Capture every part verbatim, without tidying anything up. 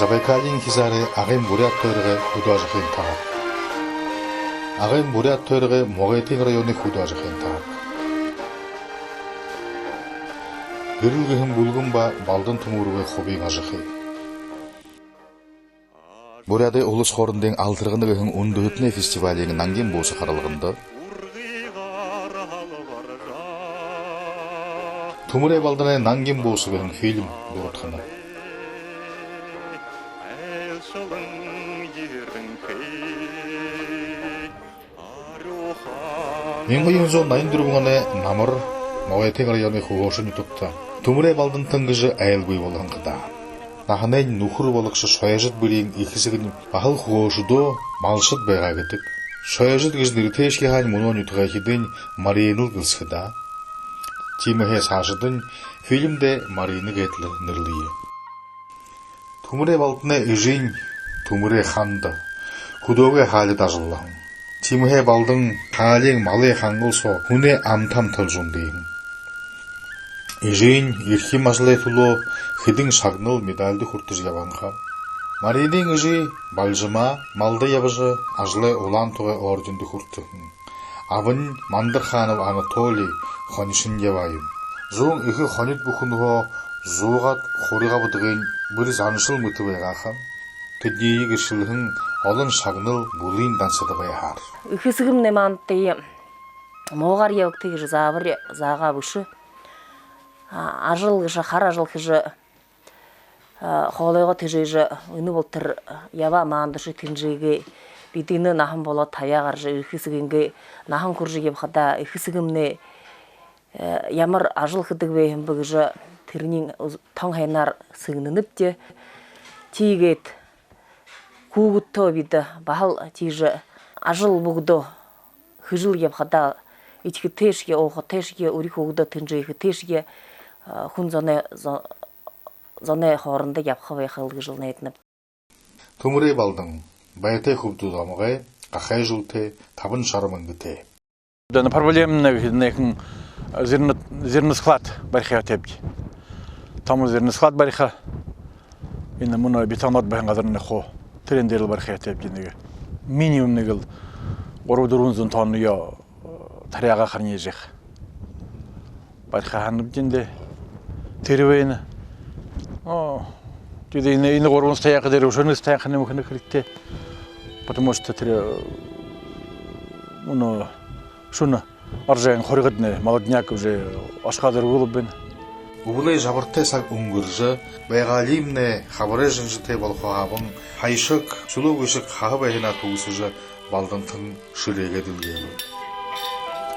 Забайкалиин хизаарай Агын буряад тойрогой хүдөө ажахын таһаг. Агын буряад тойрогой Могойтын районой хүдөө ажахын таһаг. Гэрэл гэһэн бүлгэм ба Балдан Түмүрэгэй хубиин ажахы. Буряадай улас хоорондын «Алтаргана» гэһэн үндэһэтэнэй фестивалиин нангин бууса харалганда Түмэрэй Балданай «Нангин бууса» гэһэн фильм дурадхана. Мянга юһэн зуун наян дүрбэн оной намар Могойтын районой Хүгөөшэ нютагта Түмэрэй Балдантан гэжэ айл бии болоһон хадаа. Наһанайнь нүхэр боложо Шойжод бэриин эхэ эсэгэнь баһал Хүгөөшэдөө малшад байгаа гэдэг. Шойжод гэжэ нэрэтэйшье һаань, мүнөө нютагайхидынь Маринал гэлсэхэ даа. Тиимэһээ саашадань фильмдэ Марина гээд лэ нэрлэе. Түмэрэй Балданай эжынь Түмэрэй Ханда хүдөөгэй хаалида ажаллаһан. Тиимэһээ Балдан хаалиин малай хангал соо һүнэй амтан талжан дээһэн. Эжынь эрхим ажалай түлөө хэдэн шагнал, медальда хүртэжэ ябаһан ха. Маринын эжы Бальжама малда ябажа, ажалай Улаан Тугай орденда хүртэһэн. Абань Мандарханов Анатолий хонишон ябаа юм. Зуун эхэ хонид бүхэнһөө зуугаад, хурьга абадагынь бүри заншал мэтэ байгаа ха. Тэдэнээ гэршэлһэн олон шагнал бүлын дансада байһаар. Эхэ эсэгэмнай мандаа муугаар ябагты гэжэ заабари заагаа бэшэ. А, ажал гэжэ, хара ажал хэжэ, а, хоолойгоо тэжээжэ, энэ болотор ябаа, маанадшье тэнжээгээ. Бидэ энэ наһан болоод табяа гаража, эхэ эсэгынгээ наһан хүрэжэ ябахадаа, эхэ эсэгэмнай, э, ямар ажал хэдэг байһан бэ гэжэ тэрэниие үз-, тон һайнаар сэгнэнэбди. Тиигээд хүүгэдтөө бидэ баһал тиижэ ажал бүгэдөө хэжэл ябахадаа, эдихэтэйшье, уухатэйшье, үри хүүгэдээ тэнжээхэтэйшье, э, хүн зоной, зо-, зоной хоорондо ябаха байхал гэжэл найданаб. Түмэрэй Балдан байтай хүбдүүд омогой, гахай жэлтэй, табан шара мэнгэтэй. Дана проблемнэ нэгэ, нэгэ зерно-, зерносклад бариха ёһотойбди. Томо зерносклад бариха. Энэ мүнөө бетоноод байһан газарнай хуу. Тэрээн дээрэл бариха ёһотойбди нэгэ. Минимум нэгэл гурба-дүрбэн зуун тонноёо таряагаа хранить хэжэ бариха һананабди даа. Тэрэ байна. Оо, тиигээд энэ, энэ гурбан стоянка дээрэ үшөө нэгэ стоянка нэмэхэ хэрэгтэй. Потому что тэрэ, мүнөө шэнэ оржо, энэ хурьгаднай, молодняк уже ошохо зэргэ болоод байна. Үбэлэй жабартай саг үнгэржэ, байгаалимнай хабарай жэнжэтэй болохоһоо абан, һаяшаг, сүлөө гээшэг хаһа байһанаа түгэсэжэ, Балдантан шэрээгээ дэлгээбэ.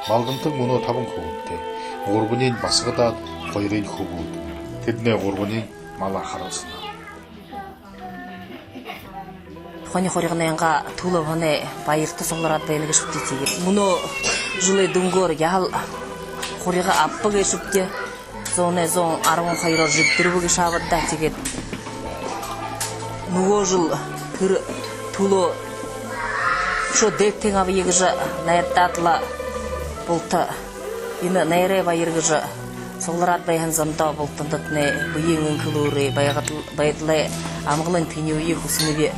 Балдантан мүнөө табан хүүгэдтэй. Гурбаниинь басагад аад, хоёрынь хүбүүд. Тэдэнэй гурбаниинь малаа харалсана. Хони хурьганайнгаа түлөө һанаа баярта суглараад байна гээшэбди. Тиигээд мүнөө жэлэй дүнгөөр яһала хурьга абаба гээшэбди. Зуунай зуун арбан хоёроор жэгдэрбэ гээшэ аабад даа. Тиигээд нүгөө жэл тэрэ түлөө үшөө дээдтээн абая гэжэ найдаад лэ, булта энэ найрай баяр гэжэ суглараад байһан зондоо бултандатнай бэеын энхэ элүүрые, байгад-, байдалай амгалан тэнюуе хүсэнэб.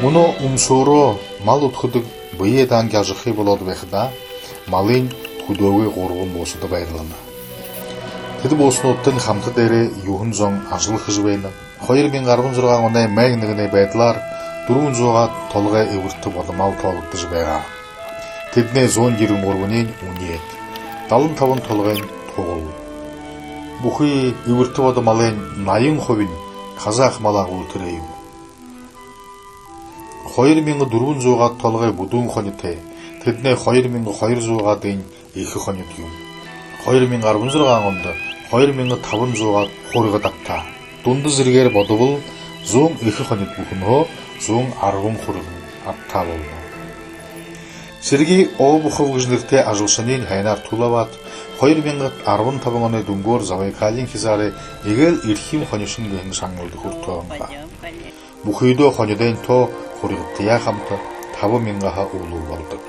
Мүнөө үмшөөрөө мал үдхэдэг бэеэ даанги ажахы болоод байхадаа, малынь хүдөөгэй гурбан буусада байрлана. Тэдэ бууснуудтань хамта дээрээ юһэн зон ажал хэжэ байна. Хоёр мянга арбан зургаан оной майн нэгэнэй байдалаар дүрбэн зуугаад толгой эбэртэ бодо мал тоологдожо байгаа. Тэдэнэй зуун ерэн гурбаниинь үнеэд, далан табан толгойнь тугал. Бүхы эбэртэ бодо малайнь наян хубинь казах малай һүүлтэрэй юм. Хоёр мянга дүрбэн зуугаад толгой бүдүүн хонитой, тэдэнэй хоёр мянга хоёр зуугаадынь эхэ хонид юм. Хоёр мянга арбан зургаан ондо хоёр мянга табан зуугаад хурьгад абтаа. Дунда зэргээр бодобол, зуун эхэ хонид бүхэнһөө зуун арбан хурьган абтаа болоно. Сергей Обухов гэжэ нэрэтэй ажалшаниинь һайнаар түлөө абаад, хоёр мянга арбан табан оной дүнгөөр Забайкалиин хизаарай эгээл эрхим хонишон гэһэн шагналда хүртөө һэн ха. Бүхыдөө хонидойнь тоо хурьгадтаяа хамта табан мянгаһаа үлүү болодог.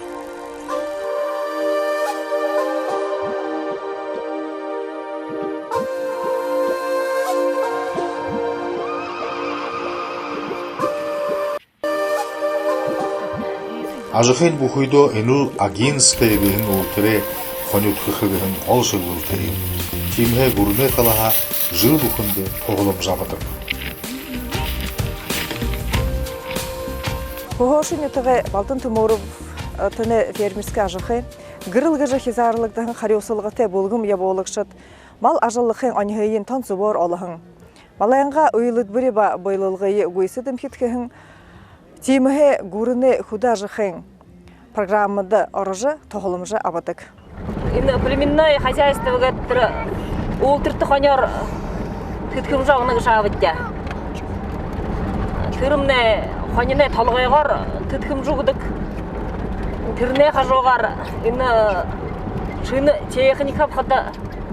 Ажахын бүхыдөө энэл Агинская гэһэн үүлтэрэй хони үдхэхэ гэһэн гол шэглэлтэй юм. Тиимэһээ гүрэнэй талаһаа жэл бүхэндэ туһаламжа абадаг. Хүхөөшын нютагай Балдан Түмүров, э, тээнэй фермерскэ ажахын «Гэрэл» гэжэ хизаарлагдаһан харюусалгатай бүлгэм ябуулагшад мал ажаллахын оньһыень тон зүбөөр олоһон, малайнгаа үйлэдбэри ба бэелэлгые гүйсэд эмхидхэһэн, тиимэһээ гүрэнэй хүдөө ажахын программада орожо, туһаламжа абадаг. Энэ племенное хозяйство гээд тэрэ үүлтэртэ хонёор тэдхэмжэ абана гэжэ аабад даа. Тэрэмнай хониной толгойгоор тэдхэмжэ үгэдэг. Тэрэнэй хажуугаар энэ шэнэ техникэ абахада,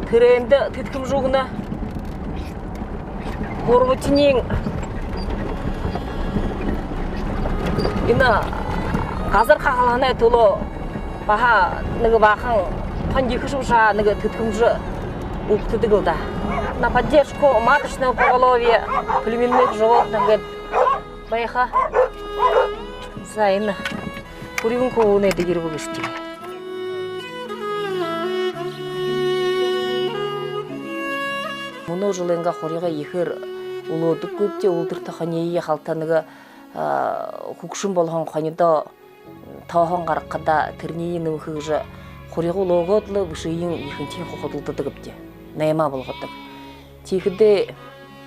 тэрээндэ тэдхэмжэ үгэнэ. Гурбатаниинь энэ газар хахалһанай түлөө баһа нэгэ баахан тон ехэ шүүжэ, нэгэ тэдхэмжэ үгтэдэг лэ даа. На поддержку маточного поголовья племенных животных гээд байха. За, энэ хүрьгэн хүбүүнэй дэгэрбэ гэжэ тиимэ. Мүнөө жэлэйнгээ хурьга ехээр үлөөдэггүйбди, үүлтэртэ хониие халта нэгэ, а, хүгшэн болоһон хонидоо тооһон гаргахадаа, тэрэниие нэмэхэ гэжэ хурьга үлөөгөөд лэ бэшыень ехэнхинь худалдадагбди. Наймаа болгодог. Тиихэдээ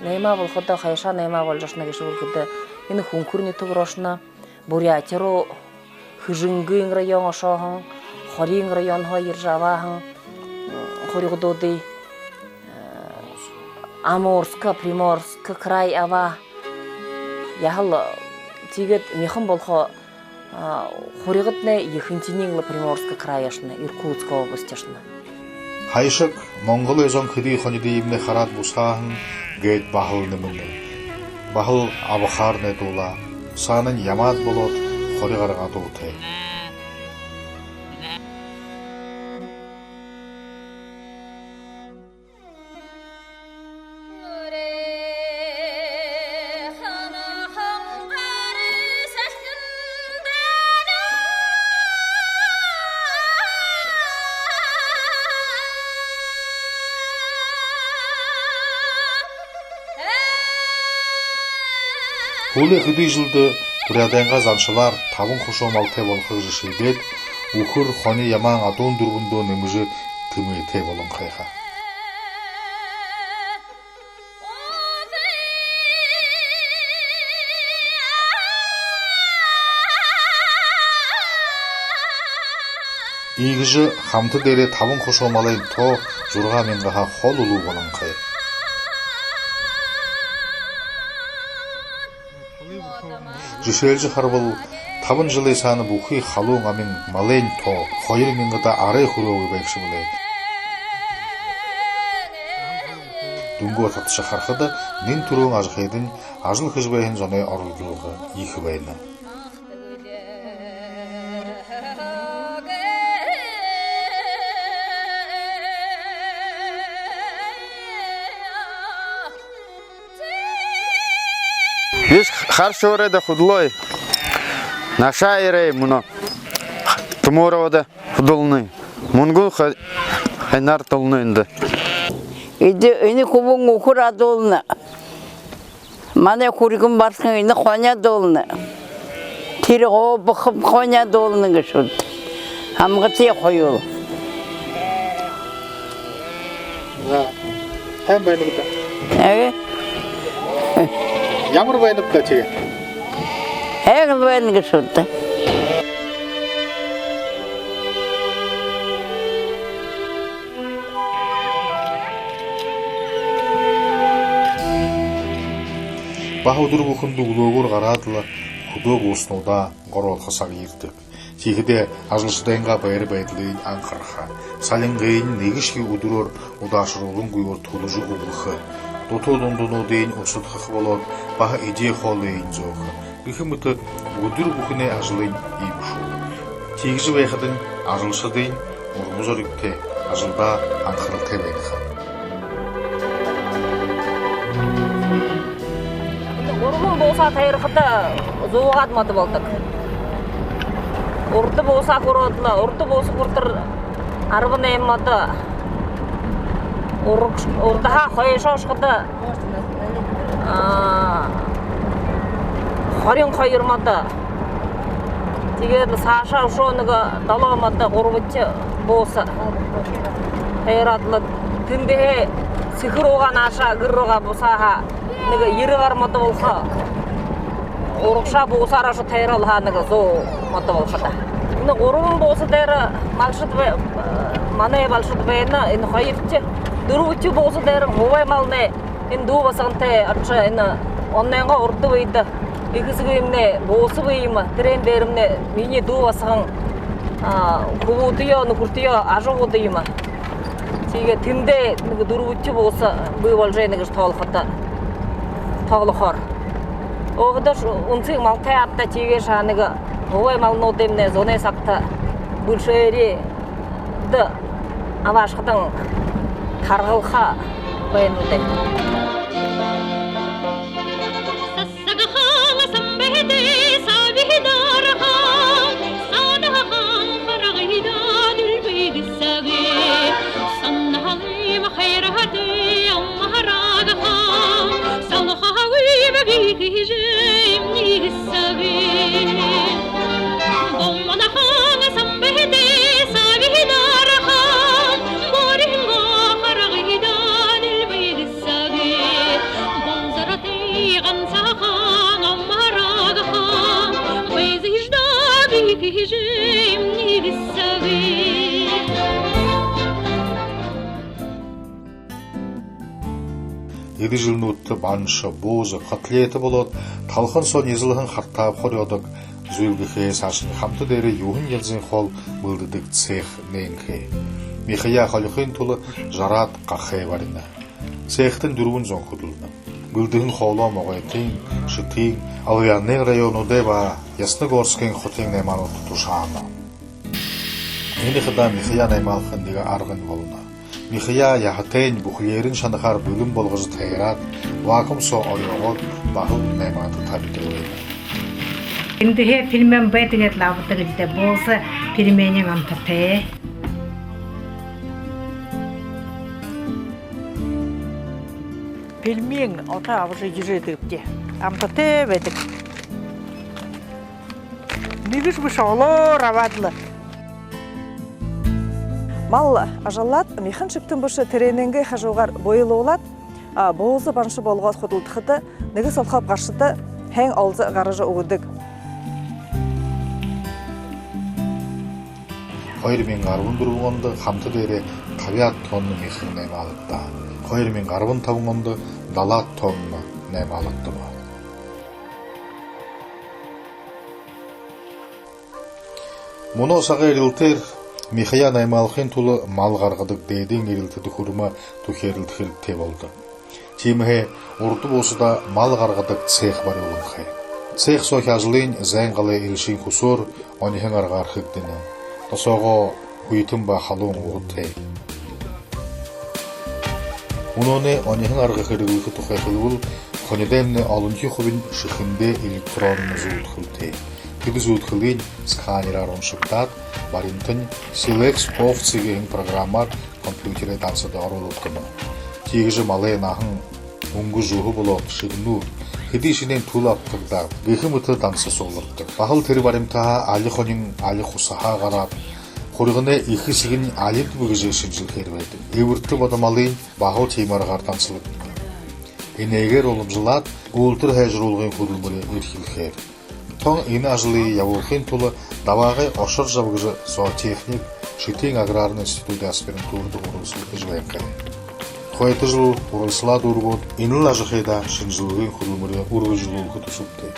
наймаа болоходоо, хайшаа наймаа болжо ошоно гэжэ хэлэхэдэ, энэ Хүнхэр нютаг руу ошоно, Буряад руу, Хэжэнгын район ошоһон, Хориин районһоо ерэжэ абааһан, м, хурьгадуудые, э, Амурска, Приморска край абаа. Яһала, тиигээд мяхан болохо, а, хурьгаднай ехэнхинь лэ Приморска край ошоно, Иркутска область ошоно. Хайшаг Монголой зон хэды хонидыемнай хараад бусааһан гээд баһал нэмэнэ. Баһал абахаарнай дуулаа. Саанань ямаад болоод, хори гаргаа дуутай. Һүүлэй хэды жэлдэ Буряадайнгаа заншалаар табан хушуу малтай болохо гэжэ шиидээд, үхэр, хони ямаан адуун дүрбэндөө нэмэжэ тэмээтэй болонхой ха. Иигэжэ хамта дээрээ табан хушуу малай тоо зургаа мянгаһаа хол үлүү болонхой. Жэшээлжэ харабал, табан жэлэй саана бүхы халуун амин малай тоо хоёр мянгада арай хүрөөгүй байгша бэлэй. Дүнгөө татажа харахада, нэн түрүүн ажахыдань ажал хэжэ байһан зоной оролдолго ехэ байна. Бишни хара шуурайда хүдэлөө. Наашаа ерээ, мүнөө Түмүрөвдэ хүдэлнэ. Мүнгэн ха-, ханаар дуулна эндэ. Эдэ, энэ хүбүүн үхэр адуулна. Манай хүрьгэн бархан энэ хони адуулна. Тэрэ гоо бахам хони адуулна гээшэ гүт. Хамагтай хоюул. За. Һайн байна гүт? Ээ? Ямар байна гүт тиигээ? Һайн байна гээшэ гүт. Баһа үдэр бүхэндэ үглөөгүүр гараад лэ, хүдөө бууснуудаа гороолхо саг ерэдэг. Тиихэдээ ажалшадайнгаа байра байдалыень анхарха. Салингыень нэгэшье үдэрөөр удаашаруулангүйгөөр түлэжэ үбгэхэ. Дутуу дундануудыень усадхаха болоод, баһа эдеэ хоолыень зөөхэ. Гэхэ мэтэ үдэр бүхэнэй ажалынь иимэ шуу. Тиигэжэ байхадань ажалшадынь урма зоригтой, ажалдаа анхаралтай байна ха. Гурбан буусаа тойроходо зуугаад модо болодог. Урда буусаа хүрөөд лэ, урда бууса хүрэтэр арбан наймада, ураг-, урдаһаа хойшоо ошоходо, а, хорин хоёрмада. Тиигээд лэ саашаа үшөө нэгэ долоомада, гурбадахи бууса тойроод лэ, тэндэһээ сэхэ руугаа, наашаа гэр руугаа бусааһаа нэгэ ерэ гармада болохо. Урагшаа буусаараа ошоод тойролһоо нэгэ зуу мада болохо даа. Энэ гурбан бууса дээрэ малшад бай-, манай малшад байна. Энэ хоёрдохи, дүрбэдэхи бууса дээрэ хубай малнай энэ дүү басагантай ошожо, энэ оннойнгоо урда үедэ эхэ эсэгымнай бууса бии юм. Тэрээн дээрэмнай минии дүү басаган, а, хүбүүдтэеэ, нүхэртэеэ ажаһуудаг юм. Тиигээд тэндээ нэгэ дүрбэдэхи бууса бии болжо байна гэжэ тоолоходо, тоолохоор. Өөһэдөөшье үнсэг малтай ааб даа, тиигээшье нэгэ хубай малнуудыемнай зунай сагта бэлшээридэ абаашахадань таргалха байна даа. Сагахан самбайда сабидархан, садахан харгыда дүлбэдсэгэ. Санаһалайм хайрата амарагхан, салхагүй бэбэг хэжэ эмнигсэгэ. Бомонохон самбайда сабидархан, борингоо харгыда дүлбэдсэгэ. Болзортой ганса хан амарагхан, бэзэжэ даа бэбэг хэжэ эмнигсэгэ. Эдэ жэлнүүдтэ банша, бууза, котлета болоод, талхан соо низалһан хартааб хорёодог зүйл гэхээ саашань хамта дээрээ юһэн янзын хоол бэлдэдэг цех нээнхэй. Мяхаяа холихын тула жараад гахай барина. Цехтэнь дүрбэн зон хүдэлнэ. Бэлдэһэн хоолоо Могойтын, Шэтын, Албанай районуудай ба Ясногорскын хотын наймаанууд тушаана. Энэ хадаа мяхаяа наймаалхын нэгэ аргань болоно. Мяхаяа яһатайнь, бүхэлеэрэнь шанахаар бэлэн болгожо тайраад, вакуум соо орёогоод, баһал наймаада табидаг байна. Эндэһээ пельмень байдаг гээд лэ абадаг лэ даа, бууса пельменинь амтатай. Пельмень одоо абажа эдижэ байдаг даа. Амтатай байдаг. Нэгэшье бэшэ, олоор абаад лэ. Мал ажаллаад, мяхан шэгтэн бэшэ, тэрээнэйнгээ хажуугаар буйлуулаад, а, бууза банша болгоод худалдахада, нэгэ солхооб гаршада һайн олзо гаргажа үгэдэг. Хоёр мянга арбан дүрбэн ондо хамта дээрээ табяад тонн мяхан наймаалагдаа. Хоёр мянга арбан табан ондо далаад тонн наймаалагдаба. Мүнөө сагай эрилтээр мяхаяа наймаалхын тула мал гаргадаг дээдын эрилтэдэ хүрэмэ түхеэрэлдэ хэрэгтэй болодог. Тиимэһээ урда буусадаа мал гаргадаг цех барюуланхай. Цех соохи ажалынь зайн галай элшын хүсөөр оньһон аргаар хэгдэнэ. Досоогоо хүйтэн ба халуун уһатай. Мүнөөнэй оньһон арга хэрэглэхэ тухай хэлэбэл, хонидоймнай олонхи хубинь шэхэндээ электронно зүүдхэлтэй. Тэдэ зүүдхэлынь сканераар уншагдаад, баримтань Silex Овцы гэһэн программаар компьютерэй дансада оруулагдана. Тиигэжэ малай наһан, үнгэ жуһа болоод шэгнүү, хэды шэнээн түл абтагдаа гэхэ мэтэ дансада суглардаг. Баһал тэрэ баримтаһаа али хонин али хусаһаа гараад, хурьганай эхэ эсэгэнь алидб гэжэ шэнжэлхээр байдаг. Эбэртэ бодо малынь баһал тиимэ аргаар дансалагдана. Энээгээр уламжалаад, үүлтэр һайжаруулгын хүдэлмэри эрхилхээр. Тон энэ ажалые ябуулхын тула Дабаагай Ошоржаб гэжэ зоотехник Шэтын аграрна институдай аспирантурада һуралсал хэжэ байнхай. Хойто жэл һуралсалаа дүүргээд, энэл ажахыдаа шэнжэлгын хүдэлмэри үргэлжэлүүлхэ түсэбтэй.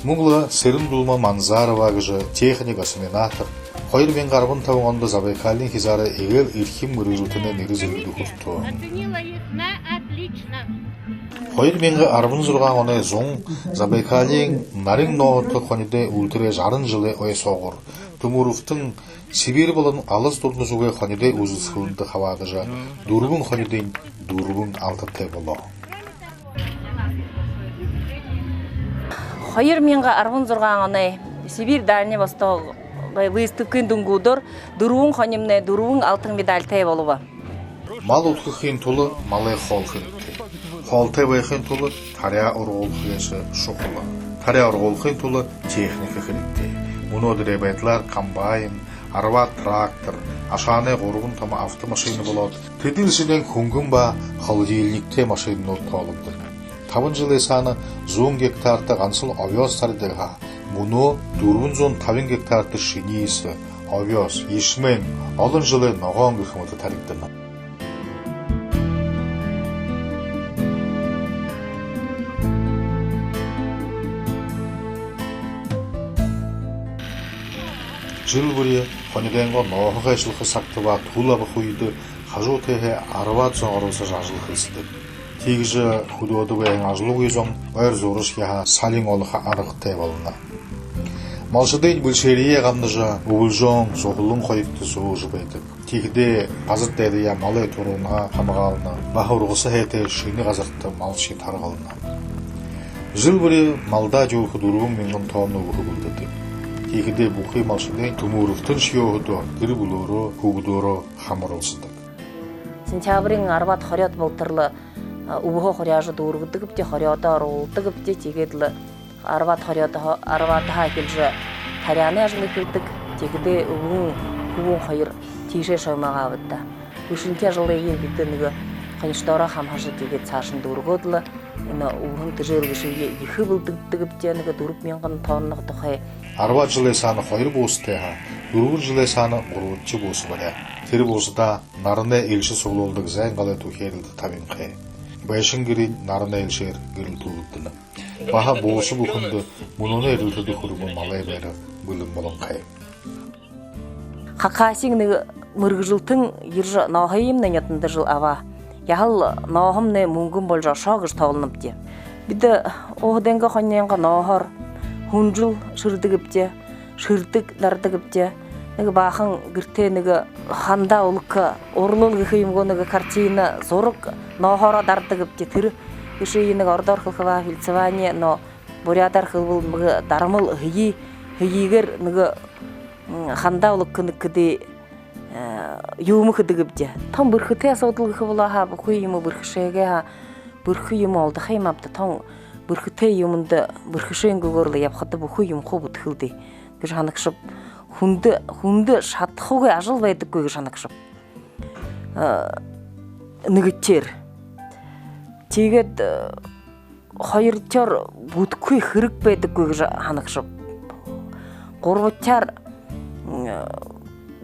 Мүн лэ Сэрэндулма Манзарова гэжэ техник-осеменатор хоёр мянга арбан табан ондо Забайкалиин хизаарай эгээл эрхим мэргэжэлтэнэй нэрэ зэргэдэ хүртөө. Хоёр мянга арбан зургаан оной зун Забайкалиин нарин нооһото хонидой үүлтэрэй жаран жэлэй ой соогуур Тумуровтан Сибирь болон Алас Дурнажуугай хонидой үзэсхэлэндэ хабаадажа, дүрбэн хонидынь дүрбэн алтатай болоо. Хоёр мянга арбан зургаан оной Сибирь, Дальний Восток выставкын дүнгүүдээр дүрбэн хонимнай дүрбэн алтан медальтай болобо. Мал үдхэхын тула малай хоол хэрэгтэй. Хоолтой байхын тула таряа ургуулха гээшэ шухала. Таряа ургуулхын тула техника хэрэгтэй. Мүнөөдэрэй байдалаар комбайн, арбаад трактор, ашаанай гурбан томо автомашина болоод, тэдэ элшэнэйнь хүнгэн ба холодильниктэй машинанууд тоологдоно. Табан жэлэй саана зуун гектарта гансал овёс таридаг һаа, мүнөө дүрбэн зуун табин гектарта шэниисэ, овёс, ешмээн, олон жэлэй ногоон гэхэ мэтэ таригдана. Жэл бүри хонидойнгоо нооһо хайшалха сагта ба түл абаха үедэ хажуу тээһээ арбаад зон оролсожо ажал хэлсэдэг. Тиигэжэ хүдөөдэ байһан ажалгүй зон ойр зуурашье һаа салин олохо аргатай болоно. Малшадынь бэлшээриеэ гамнажа, үбэлжөөн, зуһалан хоёрто зөөжэ байдаг. Тиихэдээ газар дайдаяа малай туруунһаа хамгаална, баһа ургаса һайтай шэнэ газарта малшые таргална. Жэл бүри малдаа жүүрхэ дүрбэн мянган тонно үбһэ бэлдэдэг. Тиихэдээ бүхы малшадынь түмэригтэнь шье өөһэдөө, гэр бүлөөрөө, хүүгэдөөрөө хамаралсадаг. Сентябриин арбаад, хорёод болотор лэ, а, үбһөө хуряажа дүүргэдэгбди, хорёодоо ургуулдагбди, тиигээд лэ арбаад, хорёодһоо, арбаадһаа эхилжэ таряанай ажал эхилдэг. Тиихэдээ үбгэн, хүбүүн хоёр тиишээ шоймоо гээбди даа. Бэшэнхи ажалые бидэ нэгэ хонишодоороо хамһажа, тиигээд саашань дүүргээд лэ, энэ үбһэн тэжээл гээшые ехэ бэлдэгдэгбди, нэгэ дүрбэн мянган тонно тухай. Арбаад жэлэй саана хоёр буусатай һаа, дүрбэн жэлэй саана гурбадахи бууса баряа. Тэрэ буусадаа наранай элшэ суглуулдаг Зайн-Галай түхеэрэлдэ табинхай. Байшан гэрынь наранай элшээр гэрэлтүүлэгдэнэ. Баһа бууса бүхэндэ мүнөөнэй эрилтэдэ хүргэн малай байра бэлэн болонхой. Хакасиин нэгэ мэргэжэлтэн ерэжэ, нооһыемнай нёдондо жэл абаа. Яһала нооһомнай мүнгэн боложо ошоо гэжэ тоолонобди. Бидэ өөһэдынгөө хонинойнгоо нооһоор хүнжэл шэрдэгбди, шэрдэг, дардагбди. Нэгэ баахан гэртээ нэгэ хандаа үлэхэ, урлал гэхэ юм гү, нэгэ картина, зураг нооһоороо дардагбди. Тэрэ гээшые нэгэ ородоор хэлэхэ баһа фельцевание, но буряадаар хэлэбэл нэгэ дармал, һэеы, һэеыгээр нэгэ, м, хандаа үлэхэ, нэгэ хэды, э, юумэ хэдэгбди. Тон бэрхэтэй асуудал гэхэ болоо һаа, бүхы юумэ бэрхэшээгээ һаа, бэрхэ юумэ олдохо юм ааб даа. Тон бэрхэтэй юумэндэ бэрхэшээнгүйгөөр лэ ябахада, бүхы юумэ хуу бүтэхэл даа гэжэ һанагшаб. Хүндэ, хүндэ шадахагүй ажал байдаггүй гэжэ һанагшаб. Э, нэгэдэхеэр. Тиигээд, э, хоёрдохёор, бүтэхэгүй хэрэг байдаггүй гэжэ һанагшаб. Гурбадахяар, м,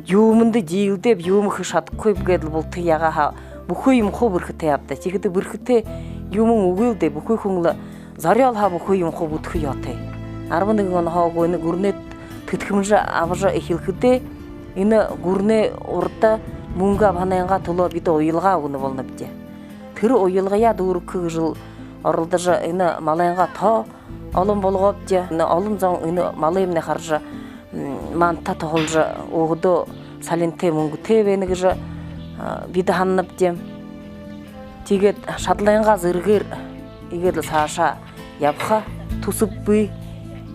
юумэндэ диилдээб, юумэ хэжэ шадахагүйб гээд лэ булта яагаа һаа, бүхы юумэ хуу бэрхэтэй ааб даа. Тиихэдэ бэрхэтэй юумэн үгыл даа, бүхы хүн лэ зорёол һаа, бүхы юумэ хуу бүтэхэ ёһотой. Арбан нэгэн онһоо үгы энэ гүрэнэй тэдхэмжэ абажа эхилхэдээ, энэ гүрэнэй урда мүнгэ абаһанайнгаа түлөө бидэ уялга үгэнэ болонобди. Тэрэ уялгаяа дүүргэхэ гэжэл оролдожо, энэ малайнгаа тоо олон болгообди. Энэ олон зон энэ малыемнай хаража, м, манда туһалжа, өөһэдөө салинтай, мүнгэтэй байна гэжэ, а, бидэ һананабди. Тиигээд шадалайнгаа зэргээр иигээд лэ саашаа ябаха түсэб бии.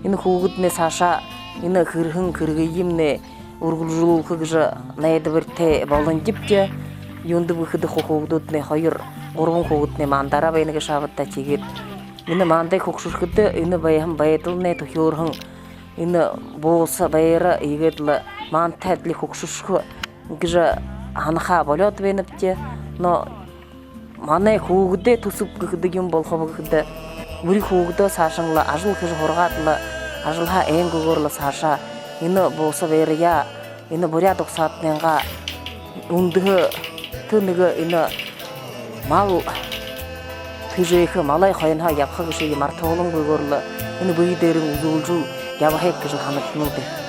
Энэ хүүгэднай саашаа энэ хэрһэн хэрэгыемнай үргэлжэлүүлхэ гэжэ найдабаритай болонобди. Юундэб гэхэдэ, хуу хүүгэдүүднай, хоёр, гурбан хүүгэднай мандаараа байна гээшэ ааб даа. Тиигээд энэ манда хүгшэрхэдэ, энэ байһан байдалнай түхеэрһэн энэ бууса, байра иигээд лэ мантай адли хүгшэршэхэ гэжэ һанаха болёод байнабди. Но манай хүүгэдэй түсэб гэхэдэ юун болохоб гэхэдэ, үри хүүгэдөө саашань лэ ажал хэжэ һургаад лэ, ажалһаа айнгүйгөөр лэ саашаа энэ бууса, байраяа, энэ буряад угсаатанайнгаа үндэһэтэ нэгэ энэ мал тэжээхэ, малай хойноһоо ябаха гээшые мартуулангүйгөөр лэ энэ бэе дээрэнь үзүүлжэл ябаһайб гэжэл һанагданал даа.